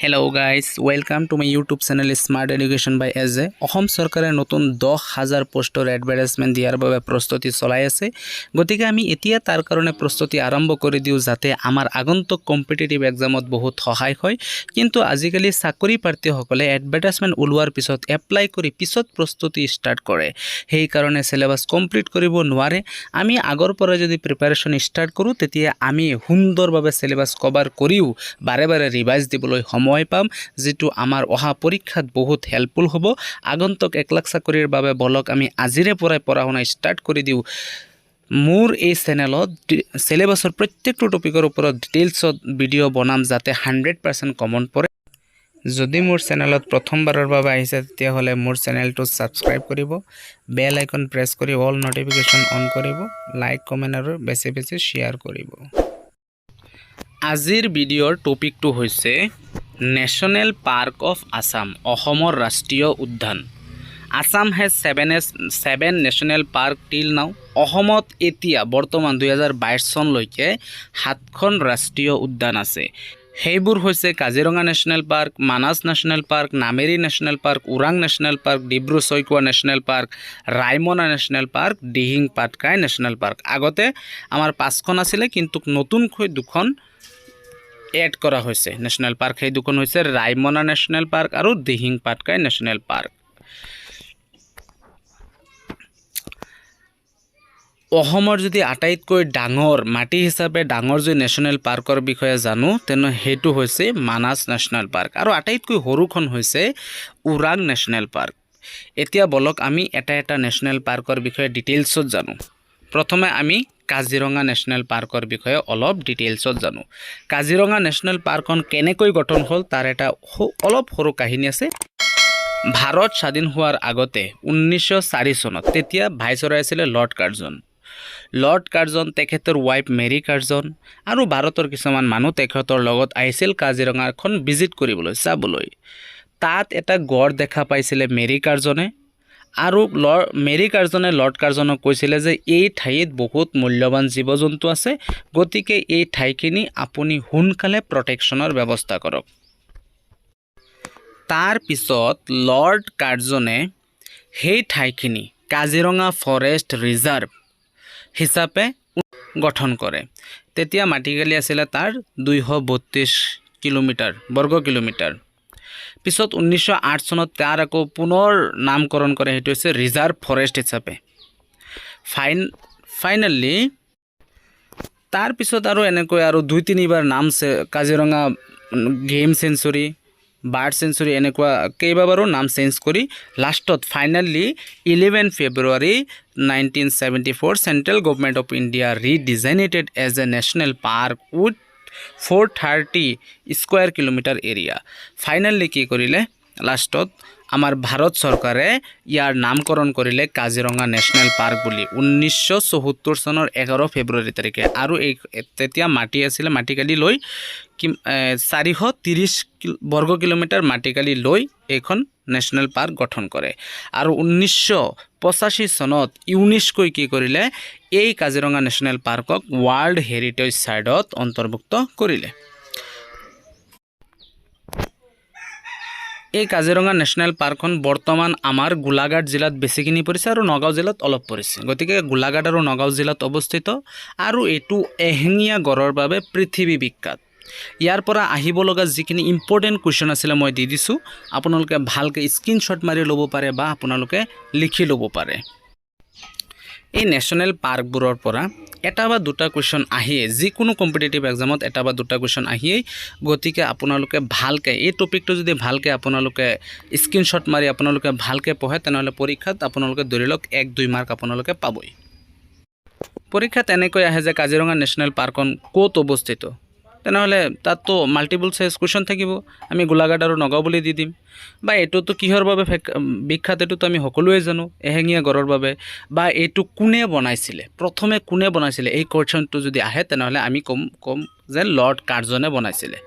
Hello guys, welcome to my YouTube channel Smart Education by S J. Assam চৰকাৰে নতুন 10,000 পোষ্টৰ advertisement দিয়াৰ বাবে প্ৰস্তুতি চলাই আছে। গতিকে আমি এতিয়া তাৰ কাৰণে প্ৰস্তুতি আৰম্ভ কৰি দিওঁ, যাতে আমাৰ আগন্তুক কম্পিটিটিভ এক্সামত বহুত সহায় হয়। কিন্তু আজিকালি চাকৰি প্ৰাৰ্থীসকলে এডভাৰটাইজমেণ্ট ওলোৱাৰ পিছত এপ্লাই কৰি পিছত প্ৰস্তুতি ষ্টাৰ্ট কৰে। সেইকাৰণে চিলেবাছ কমপ্লিট কৰিব নোৱাৰে। আমি আগৰ পৰা যদি প্ৰিপাৰেশ্যন ষ্টাৰ্ট কৰোঁ, তেতিয়া আমি সুন্দৰভাৱে চিলেবাছ কভাৰ কৰিও বাৰে বাৰে ৰিভাইজ দিবলৈ সময় পাম, যিটো আমাৰ অহা পৰীক্ষাত বহুত হেল্পফুল হ'ব। আগন্তুক 1 লাখ চাকৰিৰ বাবে বলক আমি আজিৰে পৰাই পঢ়া শুনা ষ্টাৰ্ট কৰি দিওঁ। মোৰ এই চেনেলত চিলেবাছৰ প্ৰত্যেকটো টপিকৰ ওপৰত ডিটেইলছত ভিডিঅ' বনাম, যাতে 100% কমন পৰে। যদি মোৰ চেনেলত প্ৰথমবাৰৰ বাবে আহিছে, তেতিয়াহ'লে মোৰ চেনেলটো ছাবস্ক্ৰাইব কৰিব, বেল আইকন প্ৰেছ কৰি অল ন'টিফিকেশ্যন অন কৰিব, লাইক, কমেণ্ট আৰু বেছি বেছি শ্বেয়াৰ কৰিব। আজিৰ ভিডিঅ'ৰ টপিকটো হৈছে নেশ্যনেল পাৰ্ক অফ আছাম, অসমৰ ৰাষ্ট্ৰীয় উদ্যান। Assam has seven national park till now. অসমত এতিয়া বৰ্তমান 2022 চনলৈকে সাতখন ৰাষ্ট্ৰীয় উদ্যান আছে। সেইবোৰ হৈছে Kaziranga national park, Manas national park, Nameri national park, Orang national park, Dibru Saikhowa national park, Raimona national park, Dihing Patkai national park. আগতে আমাৰ পাঁচখন আছিলে, কিন্তু নতুনকৈ দুখন এড কৰা হৈছে নেশ্যনেল পাৰ্ক। সেই দুখন হৈছে ৰায়মনা নেশ্যনেল পাৰ্ক আৰু দিহিং পাটকাই নেশ্যনেল পাৰ্ক। অসমৰ যদি আটাইতকৈ ডাঙৰ, মাটি হিচাপে ডাঙৰ যদি নেশ্যনেল পাৰ্কৰ বিষয়ে জানো, তেনে সেইটো হৈছে মানাছ নেশ্যনেল পাৰ্ক আৰু আটাইতকৈ সৰুখন হৈছে ওৰাং নেশ্যনেল পাৰ্ক। এতিয়া বলক আমি এটা এটা নেশ্যনেল পাৰ্কৰ বিষয়ে ডিটেইলছত জানো। প্ৰথমে আমি কাজিৰঙা নেশ্যনেল পাৰ্কৰ বিষয়ে অলপ ডিটেইলছত জানো। কাজিৰঙা নেশ্যনেল পাৰ্কখন কেনেকৈ গঠন হ'ল, তাৰ এটা অলপ সৰু কাহিনী আছে। ভাৰত স্বাধীন হোৱাৰ আগতে 1904 চনত তেতিয়া ভাইচৰয় আছিলে লৰ্ড কাৰ্জন। লৰ্ড কাৰ্জন, তেখেতৰ ৱাইফ মেৰী কাৰ্জন আৰু ভাৰতৰ কিছুমান মানুহ তেখেতৰ লগত আহিছিল কাজিৰঙাখন ভিজিট কৰিবলৈ, চাবলৈ। তাত এটা গড় দেখা পাইছিলে মেৰী কাৰ্জনে আৰু মেৰী কাৰ্জনে লৰ্ড কাৰ্জনক কৈছিলে যে এই ঠাইত বহুত মূল্যৱান জীৱ জন্তু আছে, গতিকে এই ঠাইখিনি আপুনি সোনকালে প্ৰটেকশ্যনৰ ব্যৱস্থা কৰক। তাৰপিছত লৰ্ড কাৰ্জনে সেই ঠাইখিনি কাজিৰঙা ফৰেষ্ট ৰিজাৰ্ভ হিচাপে গঠন কৰে। তেতিয়া মাটিকালি আছিলে তাৰ 232 কিলোমিটাৰ, বৰ্গ কিলোমিটাৰ। পিছত 1908 চনত তাৰ আকৌ পুনৰ নামকৰণ কৰে, সেইটো হৈছে ৰিজাৰ্ভ ফৰেষ্ট হিচাপে। ফাইনেলি তাৰপিছত আৰু এনেকৈ আৰু দুই তিনিবাৰ নাম Kaziranga game century, bird century, এনেকুৱা কেইবাবাৰো নাম চেঞ্জ কৰি লাষ্টত finally 11 February 1974 Central Government of India redesignated as a national park with 430 square kilometer area. Finally কি কৰিলে? লাষ্টত আমাৰ ভাৰত চৰকাৰে ইয়াৰ নামকৰণ কৰিলে কাজিৰঙা নেশ্যনেল পাৰ্ক বুলি 1974 চনৰ 11 ফেব্ৰুৱাৰী তাৰিখে। আৰু এই তেতিয়া মাটি আছিলে, মাটিকালি লৈ কি 430 বৰ্গ কিলোমিটাৰ মাটিকালি লৈ এইখন নেশ্যনেল পাৰ্ক গঠন কৰে। আৰু 1985 চনত ইউনেস্কোই কি কৰিলে? এই কাজিৰঙা নেশ্যনেল পাৰ্কক ৱৰ্ল্ড হেৰিটেজ চাইটত অন্তৰ্ভুক্ত কৰিলে। এই কাজিৰঙা নেশ্যনেল পাৰ্কখন বৰ্তমান আমাৰ গোলাঘাট জিলাত বেছিখিনি পৰিছে আৰু নগাঁও জিলাত অলপ পৰিছে। গতিকে গোলাঘাট আৰু নগাঁও জিলাত অৱস্থিত আৰু এইটো এশিঙীয়া গঁড়ৰ বাবে পৃথিৱী বিখ্যাত। ইয়াৰ পৰা আহিব লগা যিখিনি ইম্পৰ্টেণ্ট কুৱেশ্যন আছিলে, মই দি দিছোঁ। আপোনালোকে ভালকৈ স্ক্ৰীনশ্বট মাৰি ল'ব পাৰে বা আপোনালোকে লিখি ল'ব পাৰে। এই নেশ্যনেল পাৰ্কবোৰৰ পৰা এটা বা দুটা কুৱেশ্যন আহিয়ে, যিকোনো কম্পিটিটিভ এক্সামত এটা বা দুটা কুৱেশ্যন আহিয়েই। গতিকে আপোনালোকে ভালকৈ এই টপিকটো যদি ভালকৈ আপোনালোকে স্ক্ৰীনশ্বট মাৰি আপোনালোকে ভালকৈ পঢ়ে, তেনেহ'লে পৰীক্ষাত আপোনালোকে ধৰি লওক 1-2 মাৰ্ক আপোনালোকে পাবই। পৰীক্ষাত এনেকৈ আহে যে কাজিৰঙা নেশ্যনেল পাৰ্কখন ক'ত অৱস্থিত? তেনেহ'লে তাততো মাল্টিপল চইচ কুৱেশ্যন থাকিব, আমি গোলাঘাট আৰু নগাঁও বুলি দি দিম। বা এইটোতো কিহৰ বাবে বিখ্যাত? এইটোতো আমি সকলোৱে জানো, এশিঙীয়া গঁড়ৰ বাবে। বা এইটো কোনে বনাইছিলে, প্ৰথমে কোনে বনাইছিলে, এই কুৱেশ্যনটো যদি আহে, তেনেহ'লে আমি ক'ম যে লৰ্ড কাৰ্জনে বনাইছিলে।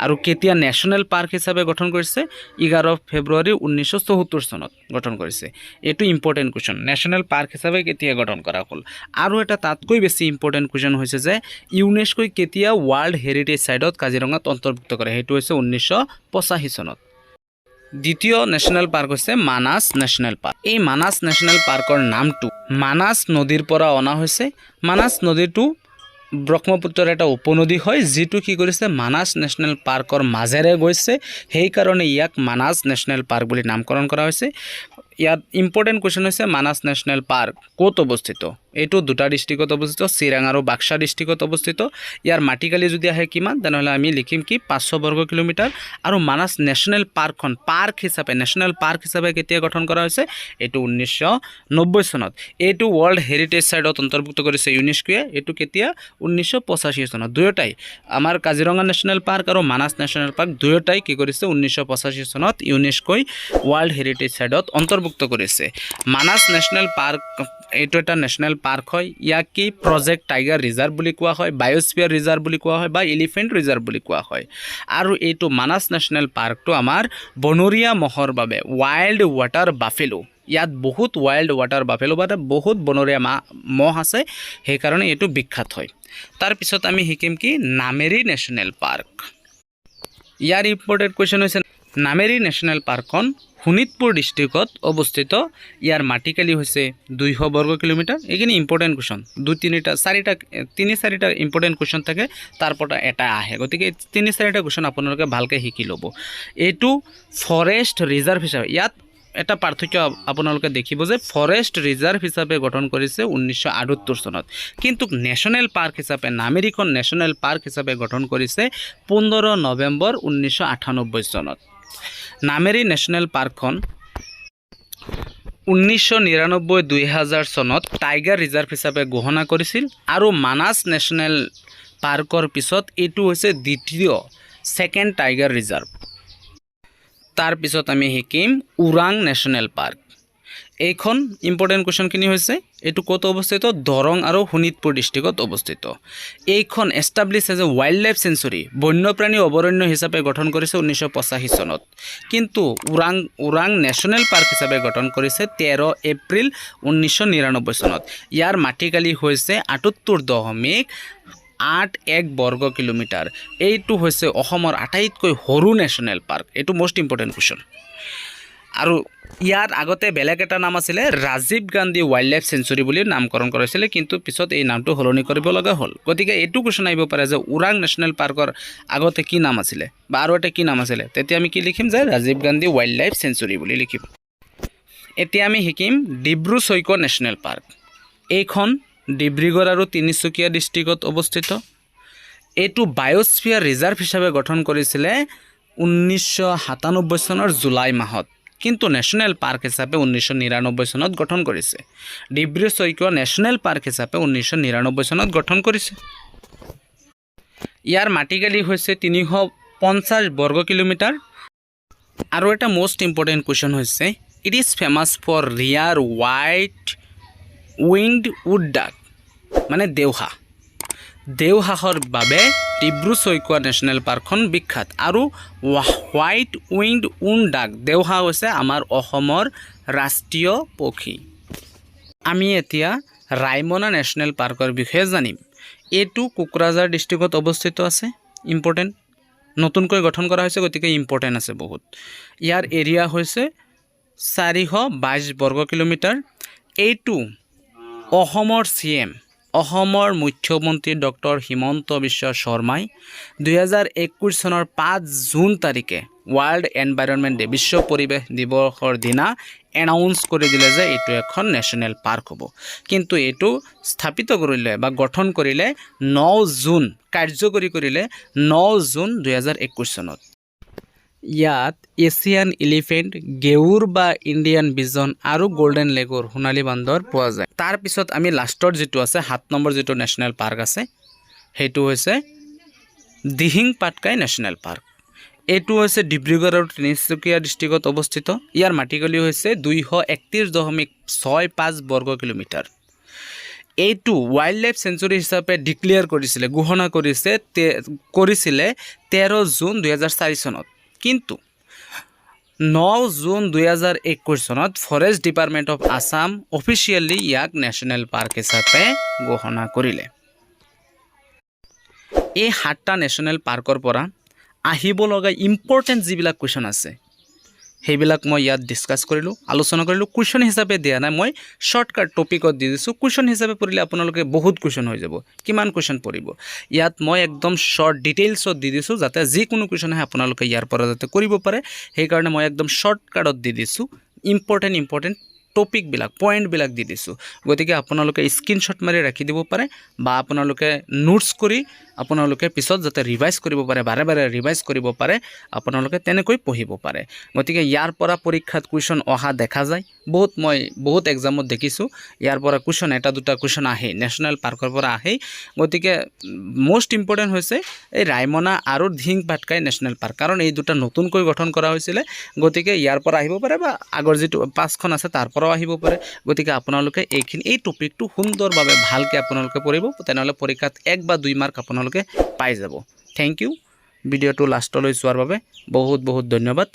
আৰু কেতিয়া নেশ্যনেল পাৰ্ক হিচাপে গঠন কৰিছে? 11 ফেব্ৰুৱাৰী 1974 চনত গঠন কৰিছে। এইটো ইম্পৰ্টেণ্ট কুৱেশ্যন, নেশ্যনেল পাৰ্ক হিচাপে কেতিয়া গঠন কৰা হ'ল। আৰু এটা তাতকৈ বেছি ইম্পৰ্টেণ্ট কুৱেশ্যন হৈছে যে ইউনেস্কোই কেতিয়া ৱৰ্ল্ড হেৰিটেজ চাইটত কাজিৰঙাত অন্তৰ্ভুক্ত কৰে? সেইটো হৈছে 1985 চনত। দ্বিতীয় নেশ্যনেল পাৰ্ক হৈছে মানাছ নেশ্যনেল পাৰ্ক। এই মানাছ নেশ্যনেল পাৰ্কৰ নামটো মানাছ নদীৰ পৰা অনা হৈছে। মানাছ নদীটো ব্ৰহ্মপুত্ৰৰ এটা উপনদী হয়, যিটো কি কৰিছে, মানাছ নেশ্যনেল পাৰ্কৰ মাজেৰে গৈছে। সেইকাৰণে ইয়াক মানাছ নেশ্যনেল পাৰ্ক বুলি নামকৰণ কৰা হৈছে। ইয়াত ইম্পৰ্টেণ্ট কুৱেশ্যন হৈছে, মানাছ নেশ্যনেল পাৰ্ক ক'ত অৱস্থিত? এইটো দুটা ডিষ্ট্ৰিক্টত অৱস্থিত, চিৰাং আৰু বাক্সা ডিষ্ট্ৰিক্টত অৱস্থিত। ইয়াৰ মাটিকালি যদি আহে কিমান, তেনেহ'লে আমি লিখিম কি 500 বৰ্গ কিলোমিটাৰ। আৰু মানাছ নেশ্যনেল পাৰ্কখন পাৰ্ক হিচাপে, নেশ্যনেল পাৰ্ক হিচাপে কেতিয়া গঠন কৰা হৈছে? এইটো 1990 চনত। এইটো ৱৰ্ল্ড হেৰিটেজ চাইটত অন্তৰ্ভুক্ত কৰিছে ইউনেস্কোৱে। এইটো কেতিয়া? 1985 চনত। দুয়োটাই, আমাৰ কাজিৰঙা নেশ্যনেল পাৰ্ক আৰু মানাছ নেশ্যনেল পাৰ্ক দুয়োটাই কি কৰিছে, 1985 চনত ইউনেস্কোই ৱৰ্ল্ড হেৰিটেজ চাইটত অন্তৰ্ভুক্ত কৰিছে। মানাছ নেশ্যনেল পাৰ্ক, এইটো এটা নেশ্যনেল পাৰ্ক হয়। ইয়াক কি প্ৰজেক্ট টাইগাৰ ৰিজাৰ্ভ বুলি কোৱা হয়, বায়'স্ফিয়াৰ ৰিজাৰ্ভ বুলি কোৱা হয় বা এলিফেণ্ট ৰিজাৰ্ভ বুলি কোৱা হয়। আৰু এইটো মানাছ নেশ্যনেল পাৰ্কটো আমাৰ বনৰীয়া ম'হৰ বাবে, ৱাইল্ড ৱাটাৰ বাফেলো, ইয়াত বহুত ৱাইল্ড ৱাটাৰ বাফেলো বা বহুত বনৰীয়া ম'হ আছে, সেইকাৰণে এইটো বিখ্যাত হয়। তাৰপিছত আমি শিকিম কি নামেৰি নেশ্যনেল পাৰ্ক। ইয়াৰ ইম্পৰ্টেণ্ট কুৱেশ্যন হৈছে, নামেৰি নেশ্যনেল পাৰ্কখন শোণিতপুৰ ডিষ্ট্ৰিক্টত অৱস্থিত। ইয়াৰ মাটিকালি হৈছে 200 বৰ্গ কিলোমিটাৰ। এইখিনি ইম্পৰ্টেণ্ট কুৱেশ্যন। দুই তিনিটা, চাৰিটা, তিনি চাৰিটা ইম্পৰ্টেণ্ট কুৱেশ্যন থাকে, তাৰ পৰা এটা আহে। গতিকে তিনি চাৰিটা কুৱেশ্যন আপোনালোকে ভালকৈ শিকি ল'ব। এইটো ফৰেষ্ট ৰিজাৰ্ভ হিচাপে, ইয়াত এটা পাৰ্থক্য আপোনালোকে দেখিব যে ফৰেষ্ট ৰিজাৰ্ভ হিচাপে গঠন কৰিছে 1978 চনত, কিন্তু নেশ্যনেল পাৰ্ক হিচাপে, নামেৰিখন নেশ্যনেল পাৰ্ক হিচাপে গঠন কৰিছে 15 নৱেম্বৰ 1998 চনত। নামেৰি নেশ্যনেল পাৰ্কখন 1999-2000 চনত টাইগাৰ ৰিজাৰ্ভ হিচাপে ঘোষণা কৰিছিল আৰু মানাছ নেশ্যনেল পাৰ্কৰ পিছত এইটো হৈছে দ্বিতীয়, ছেকেণ্ড টাইগাৰ ৰিজাৰ্ভ। তাৰপিছত আমি শিকিম ওৰাং নেশ্যনেল পাৰ্ক। এইখন ইম্পৰ্টেণ্ট কুৱেশ্যনখিনি হৈছে, এইটো ক'ত অৱস্থিত? দৰং আৰু শোণিতপুৰ ডিষ্ট্ৰিক্টত অৱস্থিত। এইখন establish as a wild life sanctuary, বন্যপ্ৰাণী অভয়াৰণ্য হিচাপে গঠন কৰিছে 1985 চনত, কিন্তু ওৰাং ওৰাং নেশ্যনেল পাৰ্ক হিচাপে গঠন কৰিছে 13 এপ্ৰিল 1999 চনত। ইয়াৰ মাটিকালি হৈছে 78.81 বৰ্গ কিলোমিটাৰ। এইটো হৈছে অসমৰ আটাইতকৈ সৰু নেশ্যনেল পাৰ্ক। এইটো মষ্ট ইম্পৰ্টেণ্ট কুৱেশ্যন। আৰু ইয়াৰ আগতে বেলেগ এটা নাম আছিলে, Rajiv Gandhi wild life century বুলি নামকৰণ কৰাইছিলে, কিন্তু পিছত এই নামটো সলনি কৰিব লগা হ'ল। গতিকে এইটো কুৱেশ্যন আহিব পাৰে যে ওৰাং নেশ্যনেল পাৰ্কৰ আগতে কি নাম আছিলে বা আৰু এটা কি নাম আছিলে? তেতিয়া আমি কি লিখিম যে Rajiv Gandhi wild life century বুলি লিখিম। এতিয়া আমি শিকিম ডিব্ৰু চৈখোৱা নেশ্যনেল পাৰ্ক। এইখন ডিব্ৰুগড় আৰু তিনিচুকীয়া ডিষ্ট্ৰিক্টত অৱস্থিত। এইটো বায়'স্ফিয়াৰ ৰিজাৰ্ভ হিচাপে গঠন কৰিছিলে 1997 চনৰ জুলাই মাহত, কিন্তু নেশ্যনেল পাৰ্ক হিচাপে 1999 চনত গঠন কৰিছে। ডিব্ৰু চৈখোৱা নেশ্যনেল পাৰ্ক হিচাপে 1999 চনত গঠন কৰিছে। ইয়াৰ মাটিকালি হৈছে 350 বৰ্গ কিলোমিটাৰ। আৰু এটা মষ্ট ইম্পৰ্টেণ্ট কুৱেশ্যন হৈছে, it is famous for rare white winged wood duck, মানে দেওহাঁহ। দেওহাঁহৰ বাবে ডিব্ৰু চৈখোৱা নেশ্যনেল পাৰ্কখন বিখ্যাত। আৰু হোৱাইট উইংড উড ডাক, দেওহাঁহ হৈছে আমাৰ অসমৰ ৰাষ্ট্ৰীয় পক্ষী। আমি এতিয়া ৰায়মনা নেশ্যনেল পাৰ্কৰ বিষয়ে জানিম। এইটো কোকৰাঝাৰ ডিষ্ট্ৰিক্টত অৱস্থিত আছে। ইম্পৰ্টেণ্ট, নতুনকৈ গঠন কৰা হৈছে, গতিকে ইম্পৰ্টেণ্ট আছে বহুত। ইয়াৰ এৰিয়া হৈছে 422 বৰ্গ কিলোমিটাৰ। এইটো অসমৰ চি এম, অসমৰ মুখ্যমন্ত্ৰী ডক্টৰ হিমন্ত বিশ্ব শৰ্মাই 2021 চনৰ 5 জুন তাৰিখে ৱৰ্ল্ড এনভাইৰনমেণ্ট ডে, বিশ্ব পৰিৱেশ দিৱসৰ দিনা এনাউন্স কৰি দিলে যে এইটো এখন নেশ্যনেল পাৰ্ক হ'ব। কিন্তু এইটো স্থাপিত কৰিলে বা গঠন কৰিলে 9 জুন, কাৰ্যকৰী কৰিলে 9 জুন 2021 চনত। ইয়াত এছিয়ান এলিফেণ্ট, গেউৰ বা ইণ্ডিয়ান বিজন আৰু গল্ডেন লেগুৰ, সোণালী বান্দৰ পোৱা যায়। তাৰপিছত আমি লাষ্টৰ যিটো আছে, 7 নম্বৰ যিটো নেশ্যনেল পাৰ্ক আছে, সেইটো হৈছে দিহিং পাটকাই নেশ্যনেল পাৰ্ক। এইটো হৈছে ডিব্ৰুগড় আৰু তিনিচুকীয়া ডিষ্ট্ৰিক্টত অৱস্থিত। ইয়াৰ মাটিকালি হৈছে 231.65 বৰ্গ কিলোমিটাৰ। এইটো ৱাইল্ড লাইফ চেঞ্চুৰী হিচাপে ডিক্লেয়াৰ কৰিছিলে, ঘোষণা কৰিছিলে 13 জুন 2004 চনত। কিন্তু 9 জুন 2021 চনত Forest Department of Assam officially ইয়াক নেশ্যনেল পাৰ্ক হিচাপে ঘোষণা কৰিলে। এই সাতটা নেশ্যনেল পাৰ্কৰ পৰা আহিব লগা ইম্পৰ্টেণ্ট যিবিলাক কুৱেশ্যন আছে, সেইবিলাক মই ইয়াত ডিছকাছ কৰিলোঁ, আলোচনা কৰিলোঁ। কুৱেশ্যন হিচাপে দিয়া নাই, মই শ্বৰ্টকাট টপিকত দি দিছোঁ। কুৱেশ্যন হিচাপে পঢ়িলে আপোনালোকে বহুত কুৱেশ্যন হৈ যাব, কিমান কুৱেশ্যন পৰিব। ইয়াত মই একদম শ্বৰ্ট ডিটেইলছত দি দিছোঁ, যাতে যিকোনো কুৱেশ্যন আহে, আপোনালোকে ইয়াৰ পৰা যাতে কৰিব পাৰে। সেইকাৰণে মই একদম শ্বৰ্টকাটত দি দিছোঁ, ইম্পৰ্টেণ্ট ইম্পৰ্টেণ্ট টপিকবিলাক, পইণ্টবিলাক দি দিছোঁ। গতিকে আপোনালোকে স্ক্ৰীনশ্বট মাৰি ৰাখি দিব পাৰে বা আপোনালোকে নোটছ কৰি আপোনালোকে পিছত যাতে ৰিভাইজ কৰিব পাৰে, বাৰে বাৰে ৰিভাইজ কৰিব পাৰে, আপোনালোকে তেনেকৈ পঢ়িব পাৰে। গতিকে ইয়াৰ পৰা পৰীক্ষাত কুৱেশ্যন অহা দেখা যায় বহুত। মই বহুত এক্সামত দেখিছোঁ, ইয়াৰ পৰা কুৱেশ্যন এটা দুটা কুৱেশ্যন আহেই, নেশ্যনেল পাৰ্কৰ পৰা আহেই। গতিকে মষ্ট ইম্পৰ্টেণ্ট হৈছে এই ৰায়মনা আৰু ধিং পাটকাই নেশ্যনেল পাৰ্ক, কাৰণ এই দুটা নতুনকৈ গঠন কৰা হৈছিলে। গতিকে ইয়াৰ পৰা আহিব পাৰে বা আগৰ যিটো পাঁচখন আছে, তাৰ পৰাও আহিব পাৰে। গতিকে আপোনালোকে এইখিনি, এই টপিকটো সুন্দৰভাৱে ভালকৈ আপোনালোকে পঢ়িব, তেনেহ'লে পৰীক্ষাত 1 বা 2 মাৰ্ক আপোনালোকে পাই যাব। Thank U. ভিডিঅ'টো লাষ্টলৈ চোৱাৰ বাবে বহুত বহুত ধন্যবাদ।